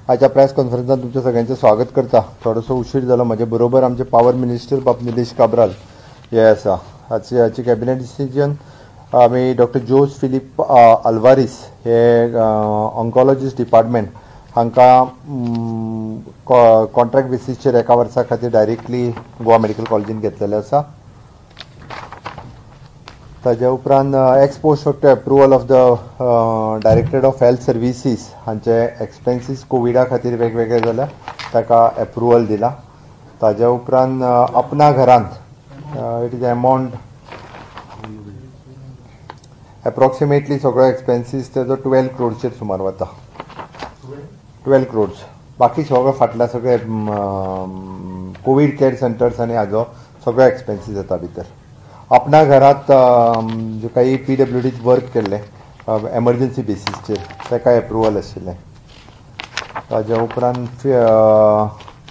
आयच्या प्रेस कॉन्फरन्सान तुमच्या सगळ्यांचें स्वागत करता. थोडोसो उशीर जालो. म्हजे बरोबर आमचे पावर मिनिस्टर बाब निलेश काब्राल हे आसा. आजची कॅबिनेट डिसिजन आमी डॉक्टर जोस फिलीप अल्वारीस हे ऑन्कॉलॉजिस्ट डिपार्टमेंट हांकां कॉन्ट्रॅक्ट बेसीसचेर एका वर्सा खातीर डायरेक्टली गोवा मेडिकल कॉलेजीन घेतलेले आसा. ताज्या उपरांत ex post facto approval of the directorate of health services हांचे एक्सपेन्सीस कोविडा खातीर वेगवेगळे जाल्या ताका एप्रुवल दिला. ताज्या उपरांत अपना घरांत it is amount approximately सगळो एक्सपेन्सीस तेजो 12 क्रोडचेर सुमार वता. 12 क्रोड्स. बाकी सगळो फाटल्या सगळे कोवीड केअर सेंटर्स आनी हाजो सगळो एक्सपेन्सीस येता भितर. अपना घरात जे काही PWDत वर्क केल्लें एमर्जन्सी बेसीसचेर ताका एप्रुवल आशिल्लें. ताज्या उपरांत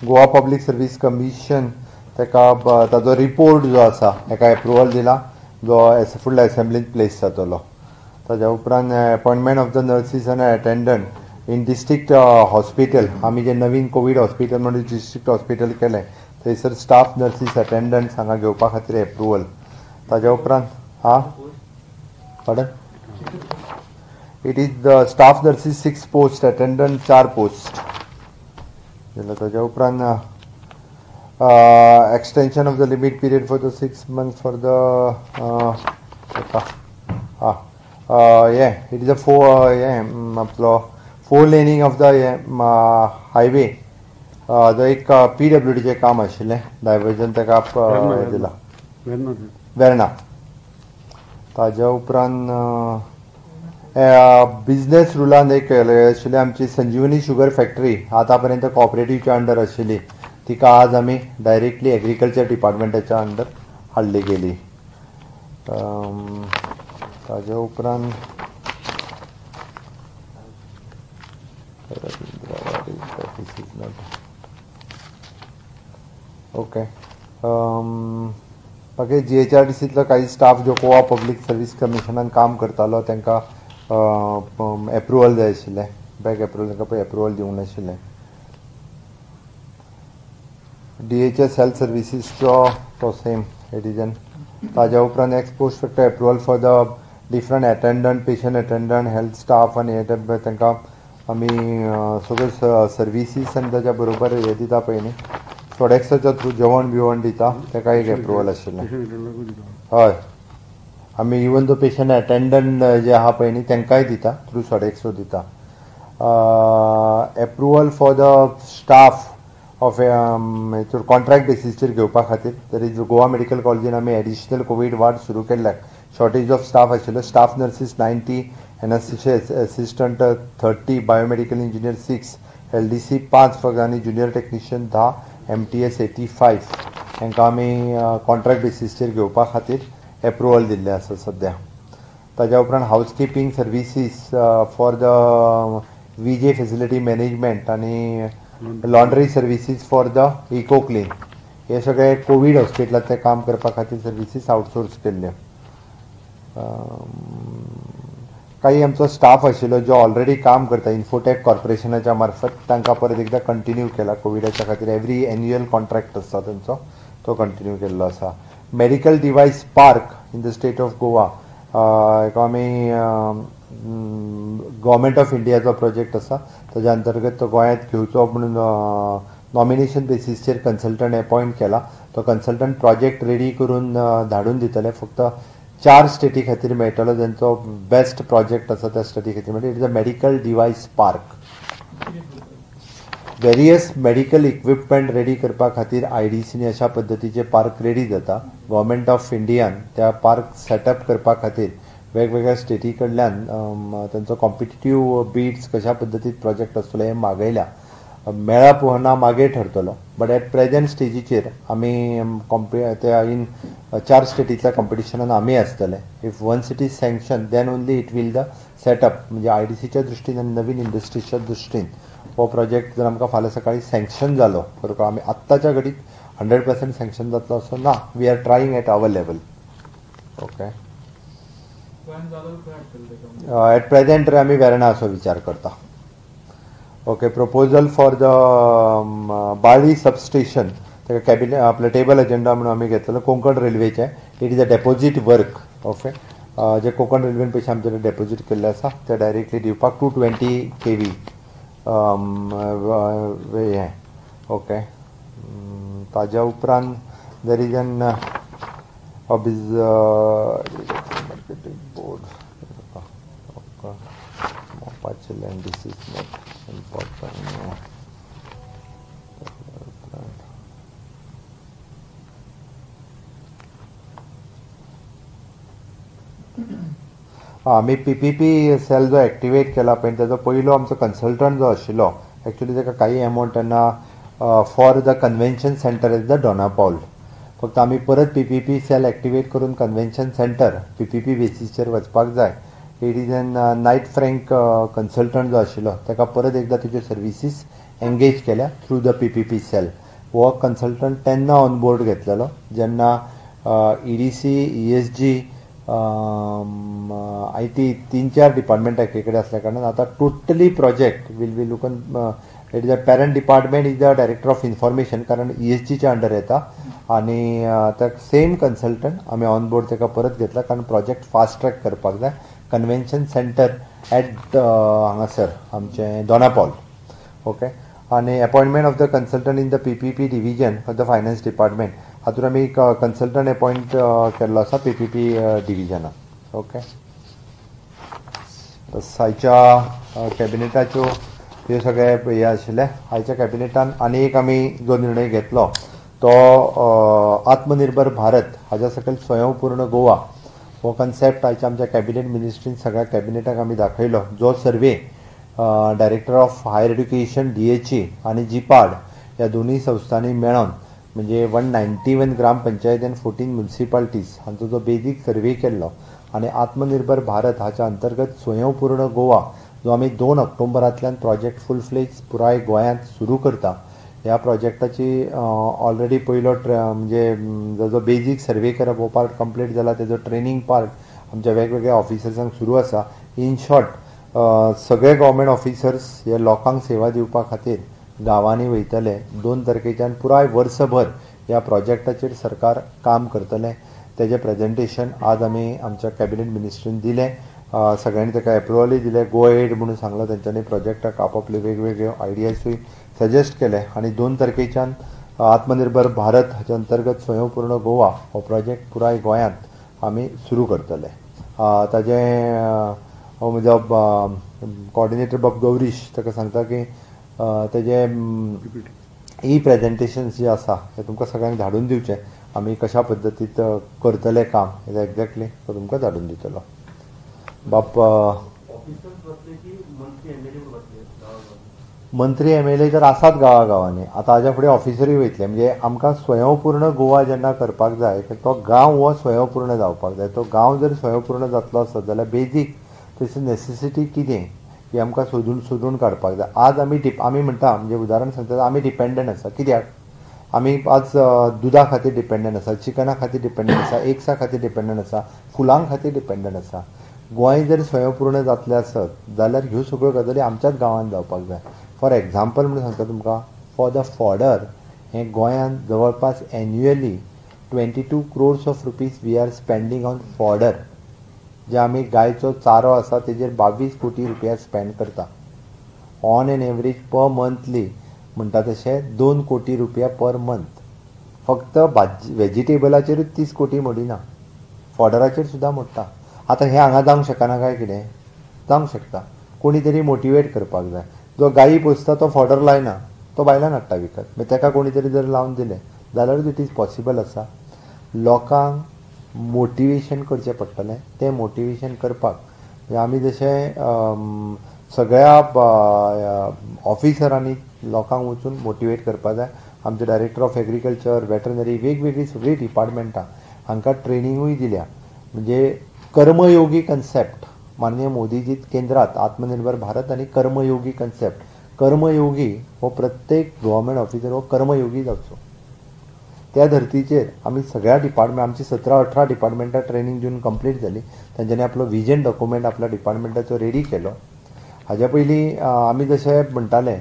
गोवा पब्लीक सर्वीस कमिशन ताका ताजो रिपोर्ट जो आसा ताका एप्रुवल दिला जो फुडल्या एसेंब्लींत प्लेस जातलो. ताज्या उपरांत appointment of the nurses आनी अटेंडंट इन डिस्ट्रिक्ट हॉस्पिटल आमी जे नवीन कोवीड हॉस्पिटल म्हणून डिस्ट्रिक्ट हॉस्पिटल केलें थंयसर स्टाफ नर्सीस अटेंडंट्स हांगा घेवपा खातीर एप्रुवल. ताज्या उपरांत हा pardon it is the staff nurses 6 post attendant 4 post. ताज्या उपरांत extension of the limit period for the 6 months for the हे it is a four हे आपलो 4 लेनिंग ऑफ the हे हायवे जो एक PWDचें काम आशिल्लें डायवर्जन ताका दिला वेर्णा. ताज्या उपरांत बिजनेस रुलान एक आशिल्लें आमची संजीवनी शुगर फॅक्टरी आतां पर्यंत कॉपरेटिवच्या अंडर आशिल्ली तिका आज आमी डायरेक्टली एग्रीकल्चर डिपार्टमेंटाच्या अंडर हाडली गेली. ताज्या उपरांत ओके बाकी GHRDCतलो काही स्टाफ जो गोवा पब्लीक सर्वीस कमिशनान काम करतालो तांकां एप्रुवल जाय आशिल्लें बॅक एप्रुवल तांकां पळय एप्रुवल दिवंक नाशिल्लें. DHS हेल्थ सर्विसीसचो तो सेम एडिजन. ताज्या उपरांत ex post facto approval for the different attendant patient attendant health staff आनी हे तांकां आमी सगळ्यो सर्विसीस आनी ताज्या बरोबर हे दिता पळय न्ही सोडेक्साच्या थ्रू जेवण बिवण दिता ताका एक एप्रुवल आशिल्लें. हय आमी इवन दो पेशंट अटेंडंट जे आहा पळय न्ही तांकांय दिता थ्रू सोडेक्सो दिता. Approval for the staff of हेचेर कॉन्ट्रॅक्ट बेसीसचेर घेवपा खातीर तरी गोवा मेडिकल कॉलेजीन आमी एडिशनल कोवीड वार्ड सुरू केल्ल्याक शॉर्टेज ऑफ स्टाफ आशिल्लो. Staff nurses 90, anaesthesia assistant 30, biomedical engineer 6, LDC 5 फक्त आनी ज्युनियर टेक्निशियन 10, MTS 85 हांकां आमी कॉन्ट्रॅक्ट बेसीसचेर घेवपा खातीर एप्रुवल दिल्लें आसा सद्या. ताज्या उपरांत housekeeping services for the VJ facility management आनी laundry services for the eco clean हे सगळे कोवीड हॉस्पिटलांतलें काम करपा खातीर सर्विसीस आउटसोर्स केल्ल्यो. काही आमचो स्टाफ आशिल्लो जो ऑलरेडी काम करता इन्फोटेक कॉर्पोरेशनाच्या मार्फत तांकां परत एकदां कंटिन्यू केला कोविडाच्या खातीर. एवरी एन्युअल कॉन्ट्रॅक्ट आसता तांचो तो कंटिन्यू केल्लो आसा. Medical device park in the state of Goa हेका आमी गव्हर्मेंट ऑफ इंडियाचो प्रोजेक्ट आसा ताज्या अंतर्गत तो गोंयांत घेवचो म्हणून नॉमिनेशन बेसीसचेर कन्सल्टंट एपॉयंट केला. तो कन्सल्टंट प्रोजेक्ट रेडी करून धाडून दितले. फक्त 4 स्टेटी खातीर मेळटलो जांचो बेस्ट प्रोजेक्ट आसा त्या स्टेटी खातीर. म्हणजे it is a medical device park. Various medical equipment ready करपा खातीर IDCनी अशा पद्दतीचे पार्क रेडी जाता. गव्हर्मेंट ऑफ इंडियान त्या पार्क सेटअप करपा खातीर वेगवेगळ्या स्टेटी कडल्यान तांचो कॉम्पिटिटीव बीड्स कशा पद्दतीन प्रोजेक्ट आसतलो हें मागयल्या. मेळप ना मागीर ठरतलो बट एट प्रेजेंट स्टेजीचेर आमी त्या इन 4 स्टेटींतल्या कॉम्पिटिशनान आमी आसतले. If one city sanction then only it will the setup. म्हणजे IDCच्या दृश्टीन आनी नवीन इंडस्ट्रीच्या दृश्टीन हो प्रोजेक्ट जर आमकां फाल्यां सकाळीं सँक्शन जालो बरोबर आमी आत्ताच्या घडीक 100% सँक्शन जातलो असो ना. We are trying at our level. Okay at present आमी वेर्णा असो विचार करता. Okay, proposal for the Balli substation ताका कॅबिनेट आपलं टेबल एजेंडा म्हणून आमी घेतलेलो Konkan रेल्वेचें. It is a deposit work. Okay, जे कोंकण रेल्वेन पयशे आमचे डेपोजीट केल्ले आसा ते डायरेक्टली दिवपाक 220 kV हें. ओके, ताज्या उपरांत there is an marketing board मोपाचें land, this is not important. आमी PPP cell जो एक्टिवेट केला पळय ताजो पयलो आमचो कन्सल्टंट जो आशिल्लो एक्चुली ताका काही एमावंट तेन्ना for the convention centre at the Dona Paula. फक्त आमी परत PPP cell activate करून कन्व्हेन्शन सेंटर PPP बेसीसचेर वचपाक जाय. It is an Knight Frank consultant जो आशिल्लो ताका परत एकदां तेज्यो सर्विसीस एंगेज केल्या थ्रू the PPP cell. हो कन्सल्टंट तेन्ना ऑन बोर्ड घेतलेलो जेन्ना EDC, ESG, IT 3-4 डिपार्टमेंटां एके कडेन आसल्या कारणान आतां totally project will be looking. It is a parent department is the director of information कारण ESGच्या अंडर येता आनी त्या सेम कन्सल्टंट आमी ऑन बोर्ड ताका परत घेतला कारण प्रोजेक्ट फास्ट ट्रॅक करपाक जाय. कन्व्हेन्शन सेंटर एट हांगासर आमचें दोना पावल. ओके, आनी appointment of the consultant in the PPP division of the finance department हातूंत आमी कन्सल्टंट अपॉयंट केल्लो आसा PPP डिविजनान. ओके, बस आयच्या कॅबिनेटाच्यो ह्यो सगळे हे आशिल्ले. आयच्या कॅबिनेटान आनी एक आमी जो निर्णय घेतलो तो आत्मनिर्भर भारत हाज्या सकयल स्वयंपूर्ण गोवा हो कन्सेप्ट आयच्या आमच्या कॅबिनेट मिनिस्ट्रीन सगळ्या कॅबिनेटाक आमी दाखयलो. जो survey director of higher education DHE आनी जीपाड ह्या दोनूय संस्थांनी मेळोन म्हणजे 191 ग्रामपंचायत आनी 14 म्युनिसिपालिटीज हांचो जो बेजीक सर्वे केल्लो आनी आत्मनिर्भर भारत हाच्या अंतर्गत स्वयंपूर्ण गोवा जो आमी 2 ऑक्टोबरांतल्यान प्रोजेक्ट फूल फ्लेज पुराय गोंयांत सुरू करता. ह्या प्रोजेक्टाची ऑलरेडी पयलो म्हणजे जो बेजीक सर्वे करप हो पार्ट कंप्लीट जाला. तेजो ट्रेनींग पार्ट आमच्या वेगवेगळ्या ऑफिसर्सांक सुरू आसा. इन शॉर्ट सगळे गव्हर्मेंट ऑफिसर्स हे लोकांक सेवा दिवपा खातीर गांवांनी वयतले. 2 तारखेच्यान पुराय वर्सभर ह्या प्रोजेक्टाचेर सरकार काम करतलें. तेजें प्रेजेंटेशन आज आमी आमच्या कॅबिनेट मिनिस्ट्रीन दिलें. सगळ्यांनी ताका एप्रुवलूय दिलें, गो एड म्हणून सांगलां. तेंच्यांनी प्रोजेक्टाक आपापले वेगवेगळे आयडियासूय सजेस्ट केले आनी 2 तारखेच्यान आत्मनिर्भर भारत हाच्या अंतर्गत स्वयंपूर्ण गोवा हो प्रोजेक्ट पुराय गोंयांत आमी सुरू करतले. ताजें हो म्हजो कॉर्डिनेटर बाब गौरीश ताका सांगता की तेजें ई प्रेजेंटेशन्स जे आसा हे तुमकां सगळ्यांक धाडून दिवचें. आमी कशा पद्दतीत करतले काम हें एक्झॅक्टली तो तुमकां धाडून दितलो. बाप मंत्री MLA तर आसात गांवागांवांनी. आतां हाज्या फुडें ऑफिसरूय वयतले. म्हणजे आमकां स्वयंपूर्ण गोवा जेन्ना करपाक जाय तो गांव हो स्वयंपूर्ण जावपाक जाय. तो गांव जर स्वयंपूर्ण जातलो आसत जाल्यार बेजीक तशी नेसेसिटी कितें ही आमकां सोदून काडपाक जाय. आज आमी आमी म्हणटा म्हणजे उदाहरण सांगता आमी डिपेंडंट आसा. कित्याक आमी आज दुदा खातीर डिपेंडंट आसा, चिकना खातीर डिपेंडंट आसा, एग्सा खातीर डिपेंडंट आसा, फुलां खातीर डिपेंडंट आसा. गोंय जर स्वयंपूर्ण जातलें आसत जाल्यार ह्यो सगळ्यो गजाली आमच्याच गांवांत जावपाक जाय. फॉर एग्जाम्पल म्हणून सांगता तुमकां, फॉर the fodder हें गोंयांत जवळपास annually 22 crores of rupees we are spending on fodder. जे आमी गायचो चारो आसा तेजेर 22 कोटी रुपया स्पेंड करता. On an average per monthly म्हणटा तशें 2 कोटी रुपया पर मंथ. फक्त भाजी वेजिटेबलाचेरूच 30 कोटी मोडिना, फॉडराचेर सुद्दां मोडटा. आतां हें हांगा जावंक शकना काय कितें? जावंक शकता. कोणी तरी मोटिवेट करपाक जाय. जो गायी पोसता तो फॉडर लायना, तो बायलान हाडटा विकत. मागीर ताका कोणी तरी जर लावन दिलें जाल्यारूच it is possible आसा. लोकांक मोटिवेशन करचें पडटलें. तें मोटिवेशन करपाक म्हणजे आमी जशें सगळ्या ऑफिसरांनी लोकांक वचून मोटिवेट करपाक जाय. आमचे डायरेक्टर ऑफ एग्रीकल्चर, वेटरनरी, वेगवेगळीं सगळीं डिपार्टमेंटां हांकां ट्रेनिंगूय दिल्या. म्हणजे कर्मयोगी कन्सेप्ट माननीय मोदीजी केंद्रात आत्मनिर्भर भारत आनी कर्मयोगी कन्सेप्ट. कर्मयोगी हो प्रत्येक गव्हर्मेंट ऑफिसर हो कर्मयोगी जावचो. त्या धर्तीचेर आमी सगळ्या डिपार्टमेंट आमची 17-18 डिपार्टमेंटां ट्रेनींग दिवन कंप्लीट जाली. तांच्यांनी आपलो विजन डॉक्युमेंट आपल्या डिपार्टमेंटाचो रेडी केलो हाज्या पयलीं आमी जशें म्हणटाले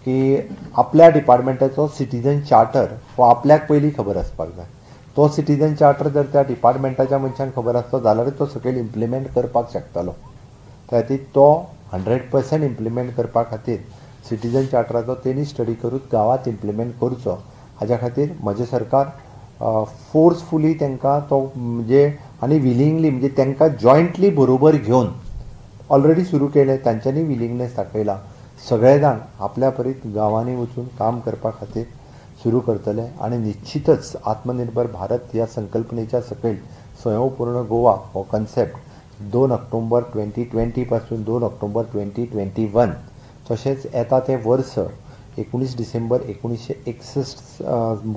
की आपल्या डिपार्टमेंटाचो सिटीजन चार्टर हो आपल्याक पयलीं खबर आसपाक जाय. तो सिटीजन चार्टर जर त्या डिपार्टमेंटाच्या मनशांक खबर आसलो जाल्यार तो सकयल इम्प्लिमेंट करपाक शकतालो. त्या खातीर तो 100% इम्प्लिमेंट करपा खातीर सिटीजन चार्टराचो तेणी स्टडी करून गांवांत इम्प्लिमेंट करचो हाज्या खातीर म्हजें सरकार फोर्सफुली तांकां तो म्हणजे आनी विलिंगली म्हणजे तांकां जॉयंटली बरोबर घेवन ऑलरेडी सुरू केलें. तांच्यांनी विलिंगनेस दाखयला. सगळे जाण आपल्या परीत गांवांनी वचून काम करपा खातीर सुरू करतले आनी निश्चितच आत्मनिर्भर भारत ह्या संकल्पनेच्या सकयल स्वयंपूर्ण गोवा हो कन्सेप्ट 2 ऑक्टोबर 2020 पासून 2 ऑक्टोबर 2021 तशेंच येता तें वर्स 19 डिसेंबर 1961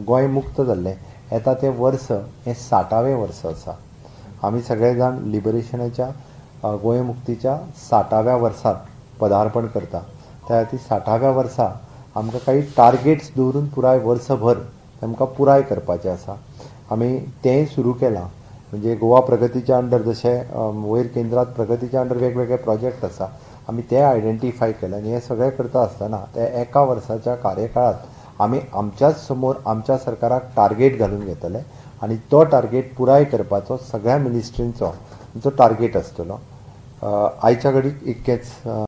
गोंय मुक्त जाल्लें येता तें वर्स हें 60वें वर्स आसा. आमी सगळे जाण लिबरेशनाच्या गोंय मुक्तीच्या 60व्या वर्सात पदार्पण करता. त्या खातीर 60व्या वर्सा आमकां काही टार्गेट्स दवरून पुराय वर्सभर तांकां पुराय करपाचें आसा. आमी तेंय सुरू केलां. म्हणजे गोवा प्रगतीच्या अंडर जशें वयर केंद्रांत प्रगतीच्या अंडर वेगवेगळे प्रोजेक्ट आसा आमी ते आयडेंटिफाय केले आनी हें सगळें करता आसतना ते एका वर्साच्या कार्यकाळांत आमी आमच्याच समोर आमच्या सरकाराक टार्गेट घालून घेतले आनी तो टार्गेट पुराय करपाचो सगळ्या मिनिस्ट्रींचो आमचो टार्गेट आसतलो. आयच्या घडीक इतकेंच.